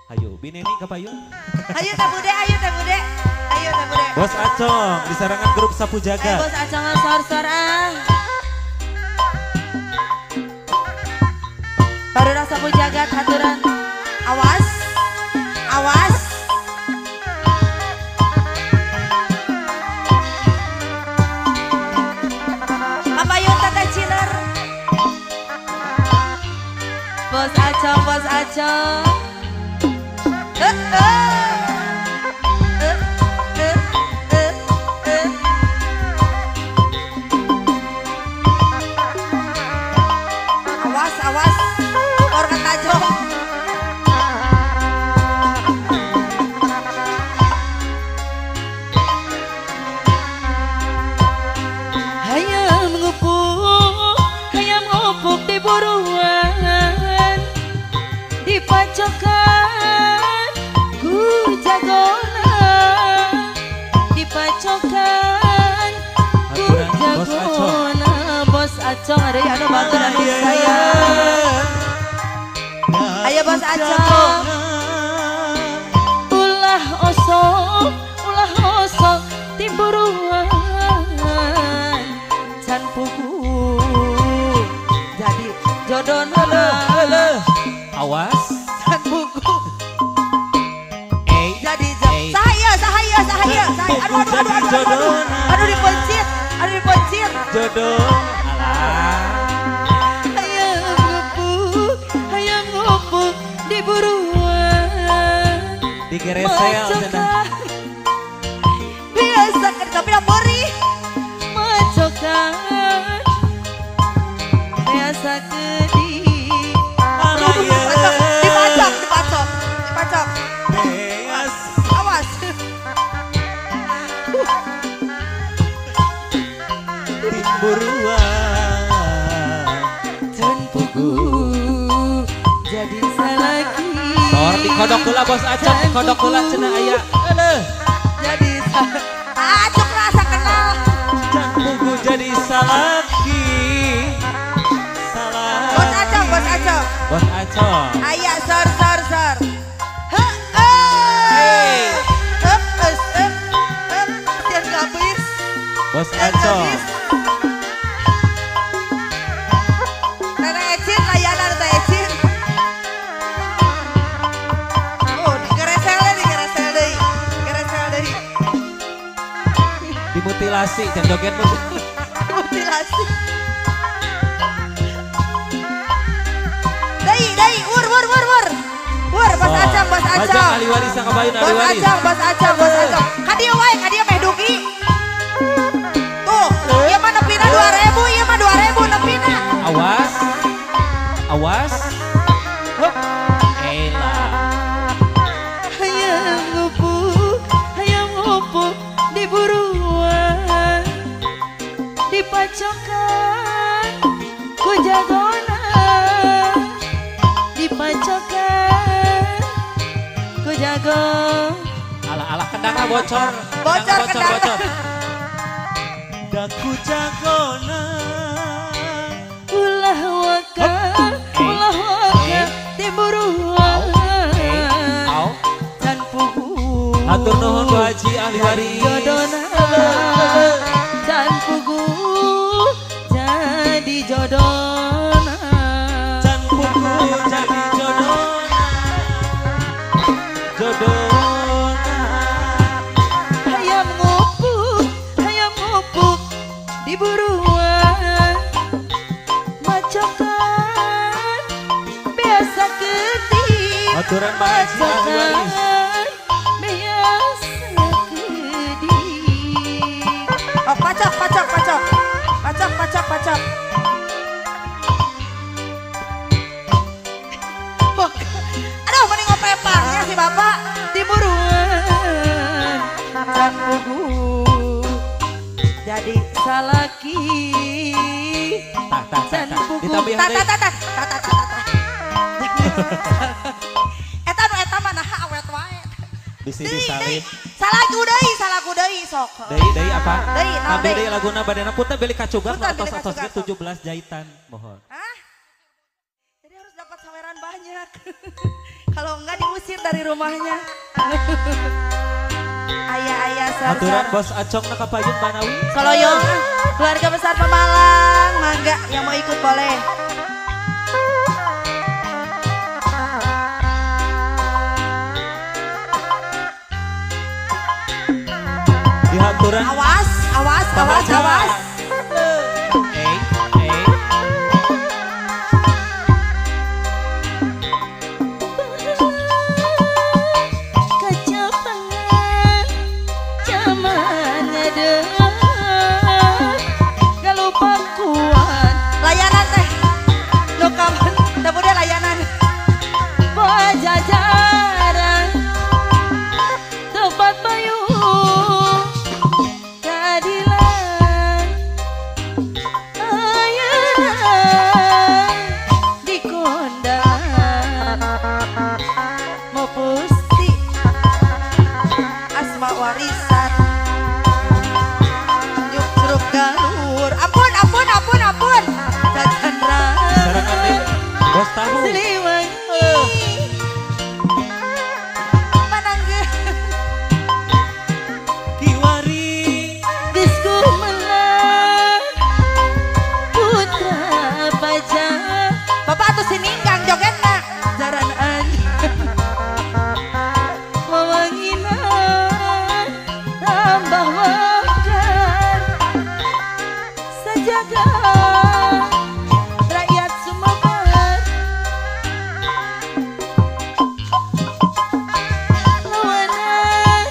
Hayu, Bineni ka payun. Ayo Teh Bude, ayo Teh Bude. Ayo Teh Bude. Bos Acong di sarangan grup Sapu Ayo Jagat. Bos Acong sor-sor ah. Baru Sapu Jagat haturan. Awas. Awas. Kapayun Teteh Ciner. Bos Acong, Bos Acong. Awas, awas. Orang tajong. Hayam ngupuk di buruan, dipacokan ku jagona, dipacokan ku jagona. Bos Acong ada ya anu batur anu sayang. Ayo Bos Acong. Ulah osok timburuan, can pugu jadi jodona. Awas. Can pugu. Eh. Jadi sahaya, sahaya, sahaya, sahaya. Aduh, aduh, aduh, aduh, aduh, aduh. Aduh dipencit, aduh dipencit. Jodoh. Alah. Hayam ngupuk di buruan. Digeresel cenah. Biasa kan tapi dah beri. Macokan biasa kedi. Dipacok, dipacok, dipacok, dipacok. Beas. Awas. Timburuan. Can pugu jadi salaki. Sor dikodok heula Bos Acong, dikodok heula cenah aya. Eleuh. Jadi acuk rasa kenal. Can pugu jadi salaki. Salaki. Bos Acong, Bos Acong. Bos Acong. Aya sor sor sor. Hey. Heup, es, heup, heup. Sian gabis. Bos Sian Acong. gabis. Teteh Ecin, layanan Teteh Ecin. Oh, digeresel deui, digeresel deui. Digeresel deui. Dimutilasi, can joget mah. Mutilasi. Deui, deui, ur, ur, ur, ur. Ur, Bos Acong, Bos Bajang Acong. ahli waris kabayun ahli Bos waris. Acong, Bos Acong, Bos Acong. Ka dieu wae, ka dieu meh dugi. Tuh, ieu mah nepina 2000, ieu mah 2000 nepina. Awas. Awas. Hup. Elah. Hayam ngupuk di buruan, dipacokan ku jagona, dipacokan ku jago. Alah alah kendangna bocor. Bocor Kendangna bocor kendangna. bocor. Daku jagona. Ulah waka, ulah waka di buruan, Au. can pugu. Hatur nuhun Bu Haji ahli waris. Jodona, can pugu jadi jodona. Can pugu jadi jodona. Jodona. Hayam ngupuk di buruan, macokan biasa kedip. Aturan Pak Haji ahli waris. Macokan biasa kedip. Oh, pacok, pacok, pacok. Pacok, pacok, pacok. Oh, aduh, mending ngopepangnya si bapak. Di buruan, can pugu Jadi salaki. Tah tah tah. Can tah. pugu. Ditambihan ta deui. ta ta ta ta ta ta ta ta. Eta nu eta mah naha awet wae. Bisi Deui, deui. disalin. Salagu deui, salagu deui sok. Deui deui apa? Deui, naon Tapi deui? deui laguna badana punten beli kacugan Punten, beli atos atos kacugan, ge 17 jahitan mohon. Hah? Jadi harus dapat saweran banyak. Kalau enggak diusir dari rumahnya. Ayah-ayah sar. Aturan bos Acong na kapayun Banawi. Soloyong, keluarga besar Pemalang, mangga yang mau ikut boleh. Di haturan. Awas, awas, awas, awas. Kacapangan zaman ada galupakuan Layanan teh. Nu kapan teh bude layanan. Pajajaran tempat bayu keadilan ayeuna dikondang Mopusti asma warisan. Nyuk jeruk galur. Ampun, ampun, ampun, ampun. Cacandra Sarangan nih bos tahu. Siliwangi Mananggeun. Kiwari geus kumelang putra pajak Bapak atuh sininggang jogetna. Jaran anjing wewanginan tambah mekar sajaga rakyat Sumebar lawanan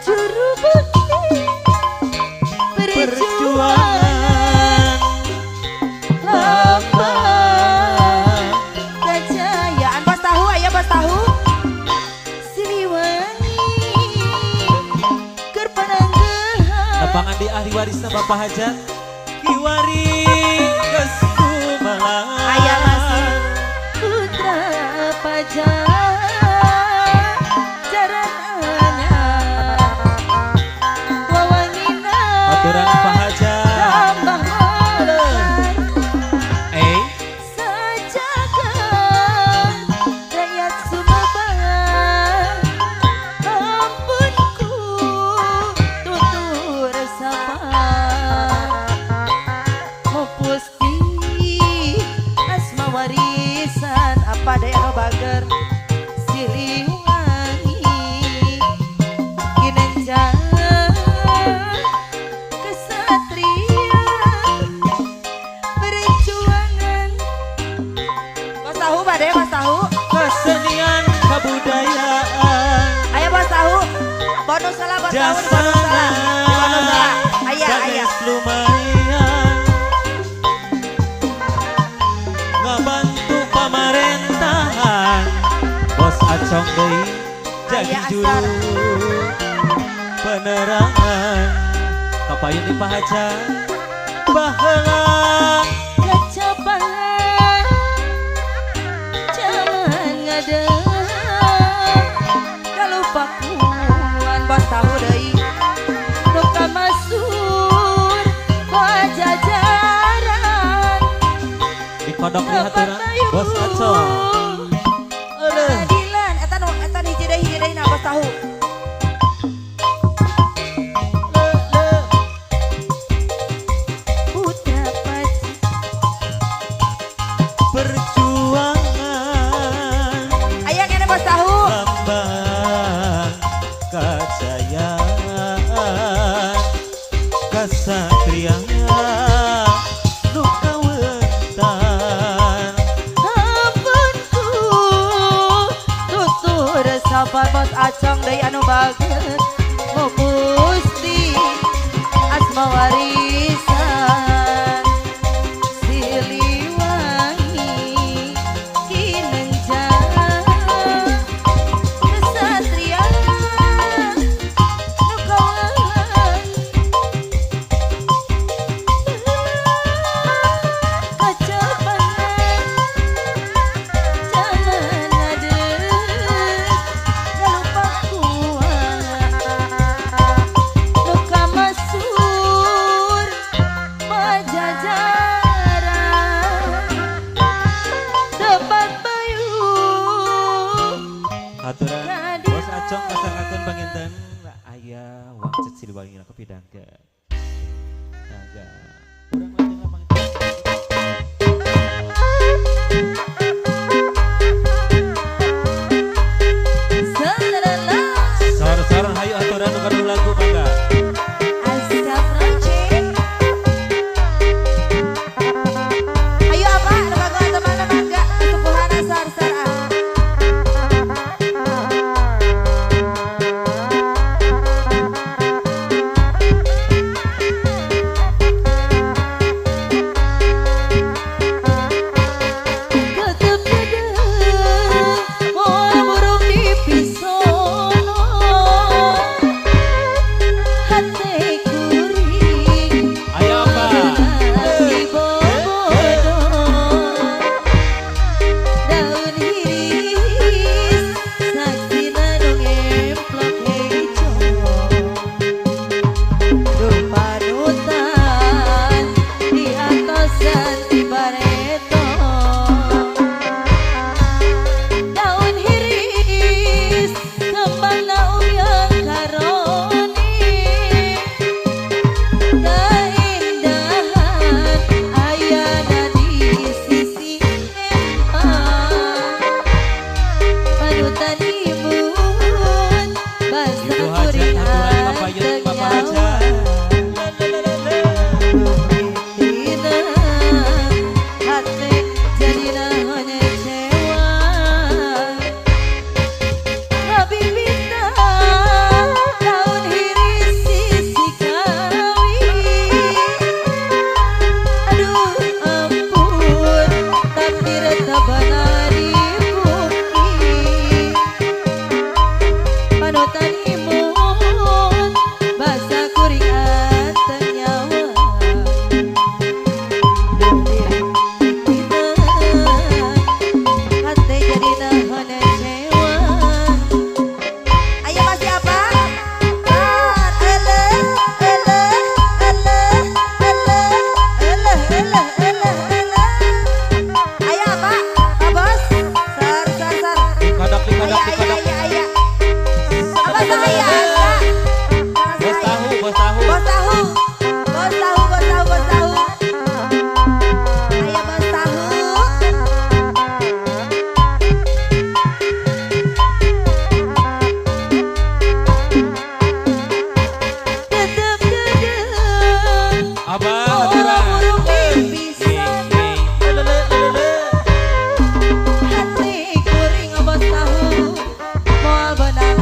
juru bakti perjuangan perjuangan lambang Kejayaan bos tahu, aya bos tahu. Siliwangi keur pananggehan lapangan di ahli warisna Bapak Hajat. Kiwari geus kumalang. Aya masih. Putra pajajaran anyar wewanginan Aturan Pak Hajat. tambah mekar Eh, sajaga rakyat Sumebar ampunku tutur sapa Mopusti asma warisan Apa deui anu bager? Siliwangi kinenjang kesatria perjuangan Bos tahu bade bos tahu. kesenian kebudayaan Aya bos tahu. Bonus salah bos tahu, jasa bonus salah. Bonus salah. Aya, aya. Ganes lumayan ngabantu pamarentahan bos Acong deui jadi Aya, juru asar. penerangan kapayun di Pak Hajat baheula kacapangan jaman ngadeg kalupakuan Bos tahu deui. nu kamasur pajajaran dikodok di tempat haturan bayu bos Acong. Aduh. Keadilan eta nu eta hiji deui na bos tahu. Putra pajak Perjuangan Aya kene bos tahu. lambang kejayaan kesatria nu kawentar ampunku tutur Sabar bos Acong deui anu bager. Mopusti asma warisan Siliwangi kinenjang kesatria nu kawan kacapangan jaman ngadeg galupakuan nu kamasur Aturan Bos Acong pasangakeun panginten aya wangsit Siliwangi kepidangkeun. Mangga. Urang lajeng panginten. Sor-sor hayu aturan nu gaduh lagu mangga. Azka Project. Ayo apa? Nu kagungan teman mangga kesepuhana sor-sor ah. Tetep dedeh moal burung di pisono hate kuring Ayo apa? di bobodo daun hiris saksina nu ngemplok hejo duh panutan di atosan di bareto daun hiris kembang naum yang karoni keindahan ayana di sisi empang panutan imun basa Ibu Hajat kuring aturan papayun anteng Bapak nyawa Hajat. Tina hate jadina ngecewa Habibita daun hiris sisi kawi aduh ampun takdir tabana dipungkir panutan imun basa kuring anteng nyawa hate jadi nahan cewa Ayo masih apa? Sor, eleh, eleh, eleh, eleh, eleh, eleh, eleh, eleh. Ayo apa? Pak Bos? Sor, sor, sor. Dikodok, Aya, dikodok, aya, dikodok. aya, aya. Apa saya? Azka? Bos tahu, bos tahu. Bos tahu. Bos tahu, bos tahu, bos tahu. Ayo bos tahu. Tetep dedeh Apa aturan? burung di pisana Lele, lele. hati kuring bos tahu moal benang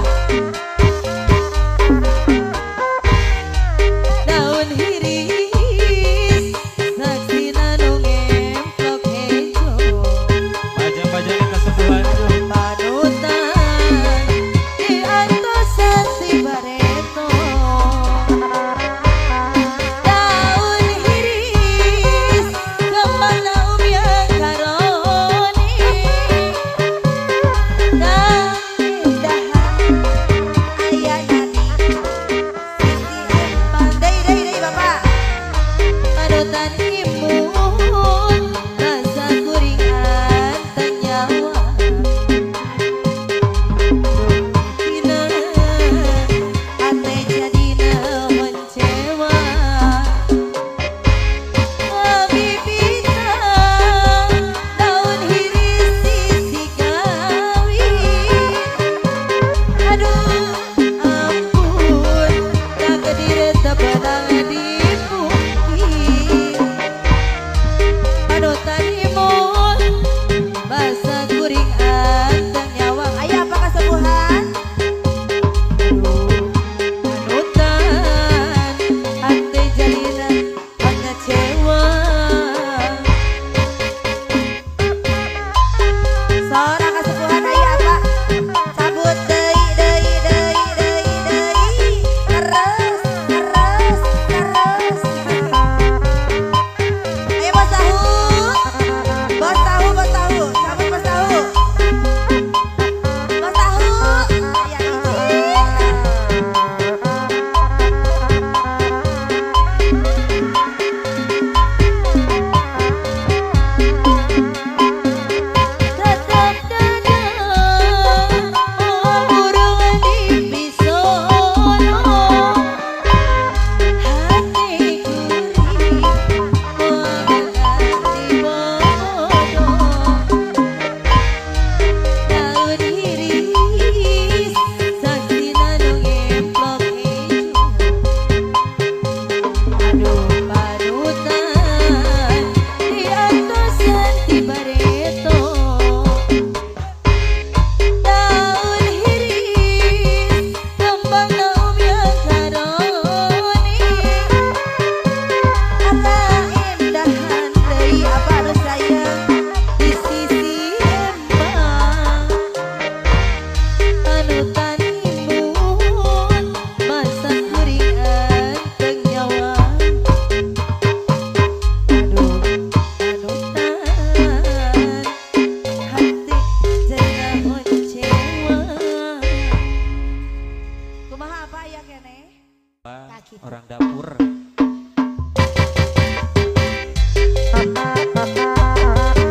Orang dapur.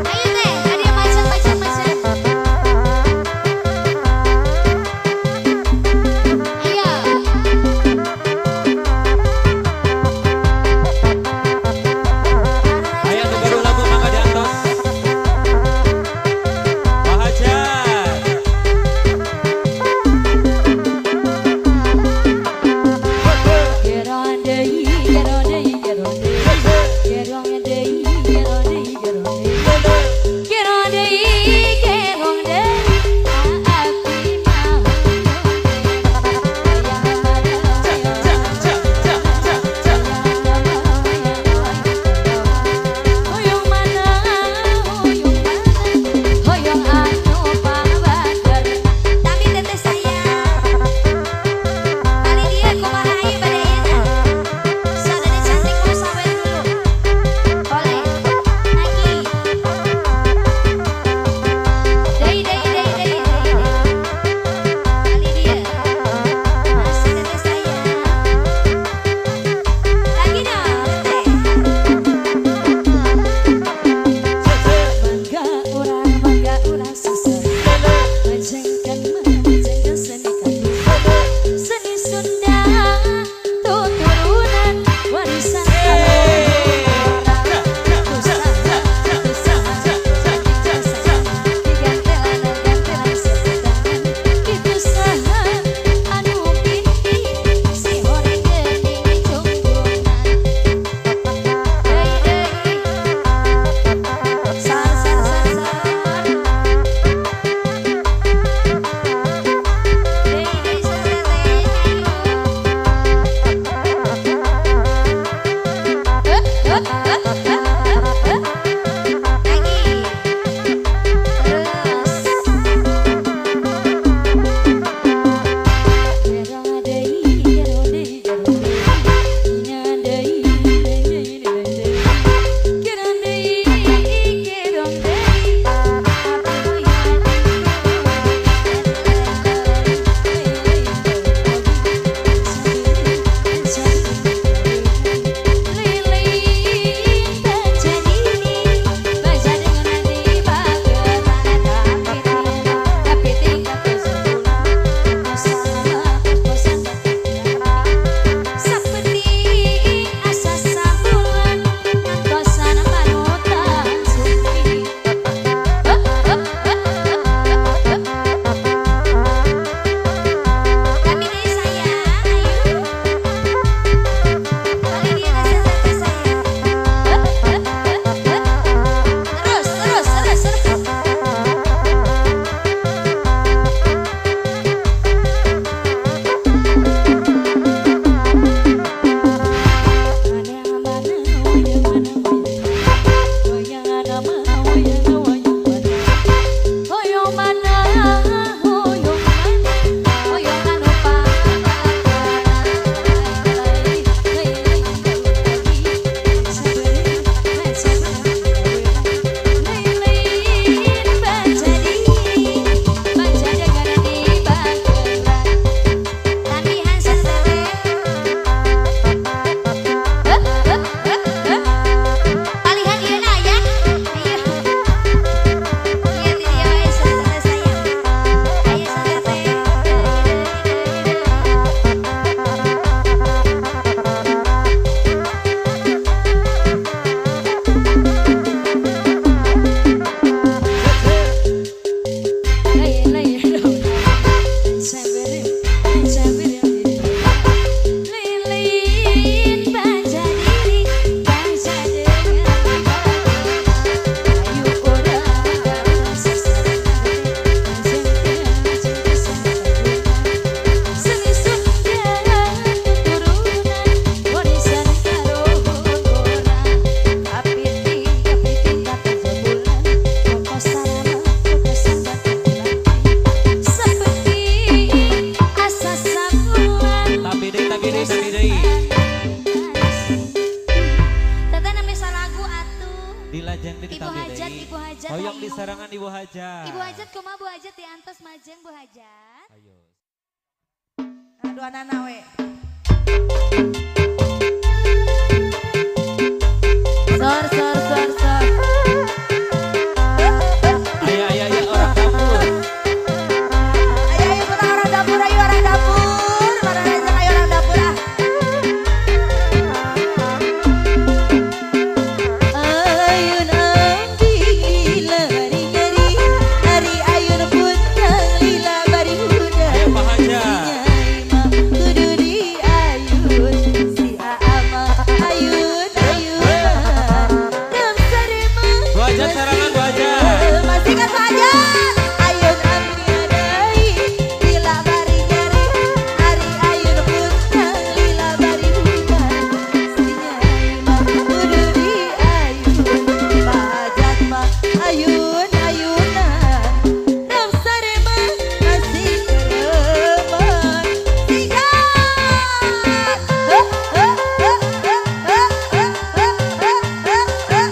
Ayo teh, ada yang macam. Ayo. Ayo tuh lagu mangga diantos. Pak Hajat. Tapi teteh sayang. Kali dia kumaha ieu bade ayeuna. Sadade cantik mau sawer dulu. Boleh. Lagi. Deui deui deui deui deui. Kali dia. Masih teteh sayang. Lagi dong teteh. Mangga urang susah. Majengkeun majengkeun seni kamu. Seni Sunda tuturunan warisan Sar sar sar sar. Deui deui sar teteh. Ayo. Lagi. Terus. Seperti asa sabulan ngantosan panutan sumpi. Kami deui sayang, ayo. Kali dia kasih teteh sayang. Terus, terus, terus, terus. Tambihan teteh. Palihan ieu na ya. Ayo. Ieu ti dieu wae teteh sayang. Ayo teteh. Lilin baca diri baca dengan ayu urang seni Sunda turunan warisan karuhun kapiti kapejobulan kokosarama kokosan seperti asa sabulan. Tapi deui. Teteh nami salagu atuh. Dilajeng deui Ibu ditambi Hajat, deui. Ibu Hajat, Hoyong ayo. disarangan Ibu Hajat. Ibu Hajat kumaha Bu Hajat diantos majeng Bu Hajat. Ayo. Aduh anak we. sar sar sar. Ayo ayo ayo orang dapur. Ayo ayo kurang orang dapur, ayo orang dapur. Mana aja ayo orang dapur ah. Ayun ambing lila bari nyeri, ari ayun puntang lila bari hudang. Ayo Pak Hajar. Nyai mah kudu diayun, si Aa mah ayun ayunan. Dam sare mah Bu Hajat sarangan Bu Hajat. Masih kan Pak Hajat. Ayun ambing adai, lila bari nyeri, ari ayun puntang lila bari hudang. Si nyai mah kudu diayun, Pak Hajat mah ayun ayunan. Dam sare mah masih kereman. Sikat. Heh, heh, heh, heh, heh, heh, heh, heh, heh, heh.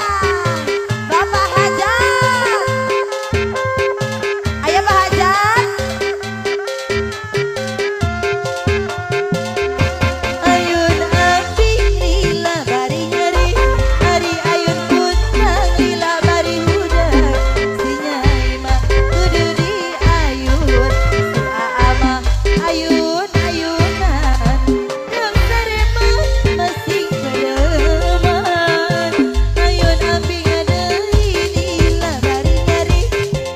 Bapak Hajat. Ayo Pak Hajat. Ayun ambing lila bari nyeri, ari ayun puntang lila bari hudang. Si nyai mah kudu diayun, si Aa mah ayun ayunan. Dam sare mah masih kereman. Ayun ambing deui lila bari nyeri,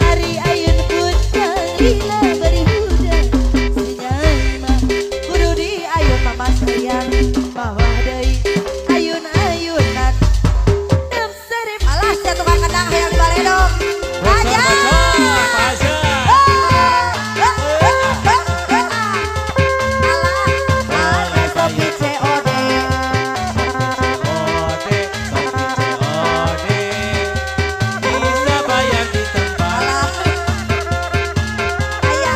ari ayun puntang lila bari hudang. Si nyai mah Kudu diayun mama sayang. Bawah deui ayun-ayunan. Dam sare Alah sia tukang kendang hayang dibaledog. Bocor Hajat. bocor Pak Hajar. Alah, sopi COD. COD, Sopi COD. Bisa bayar di tempat. Alah.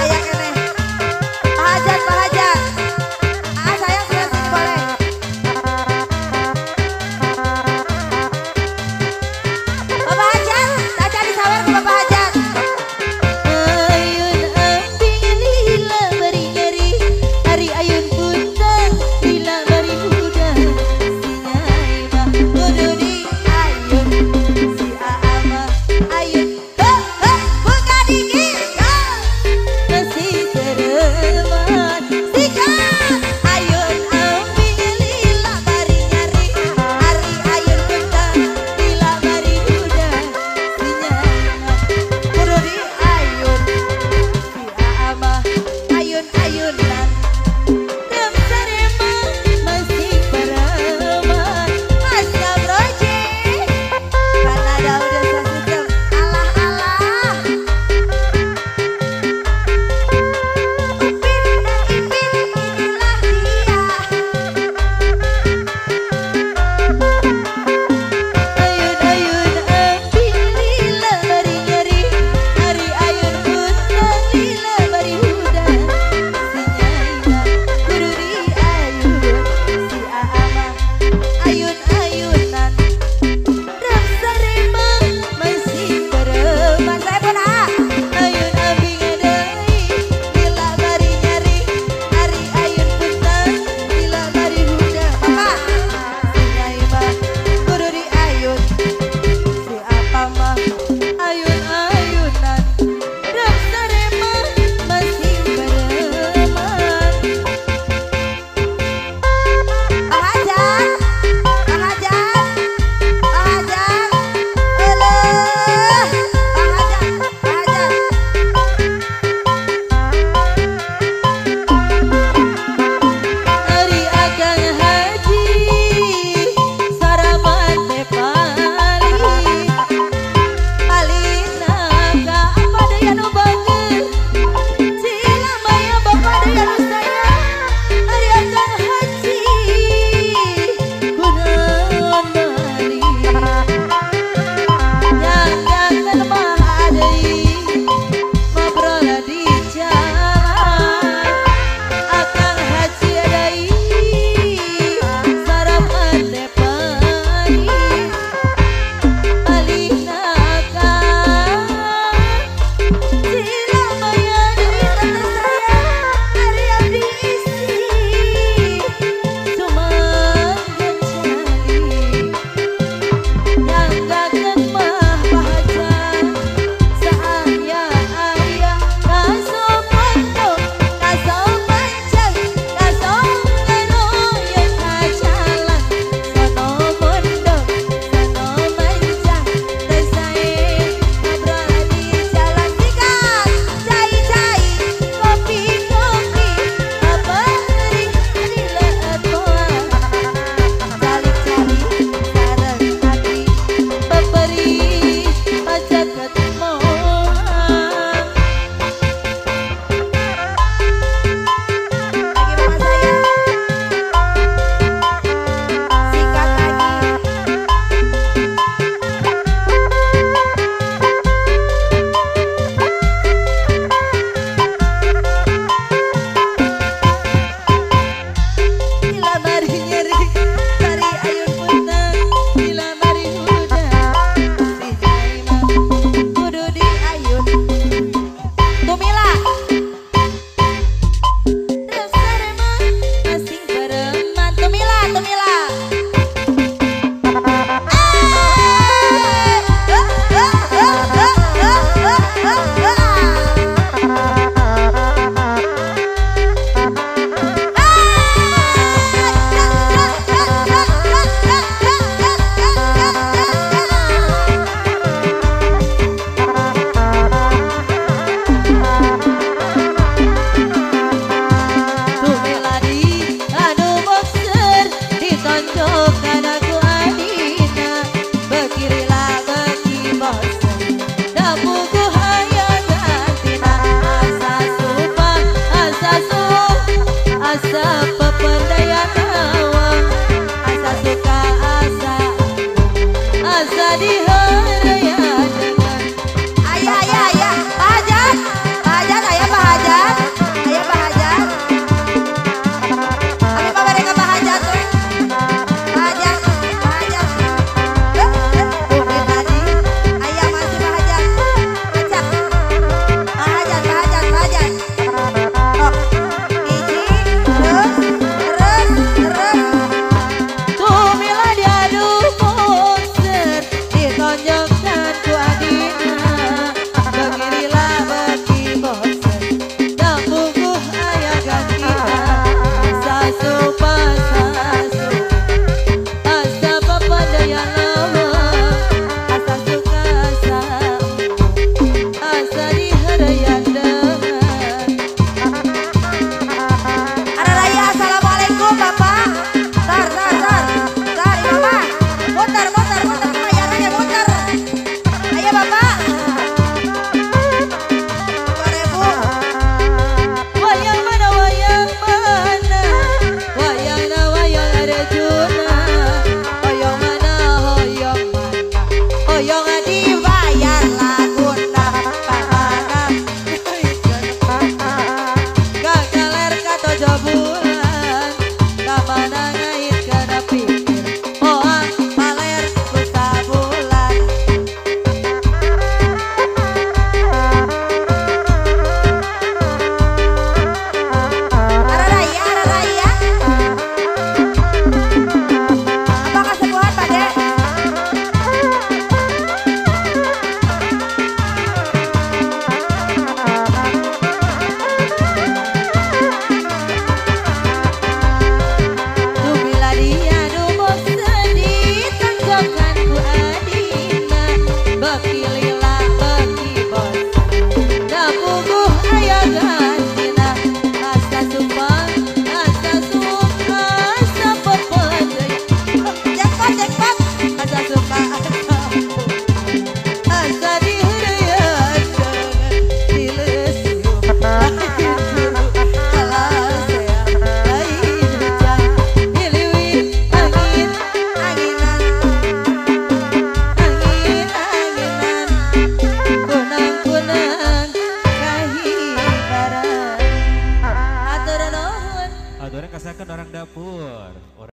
Dipasangkan orang dapur.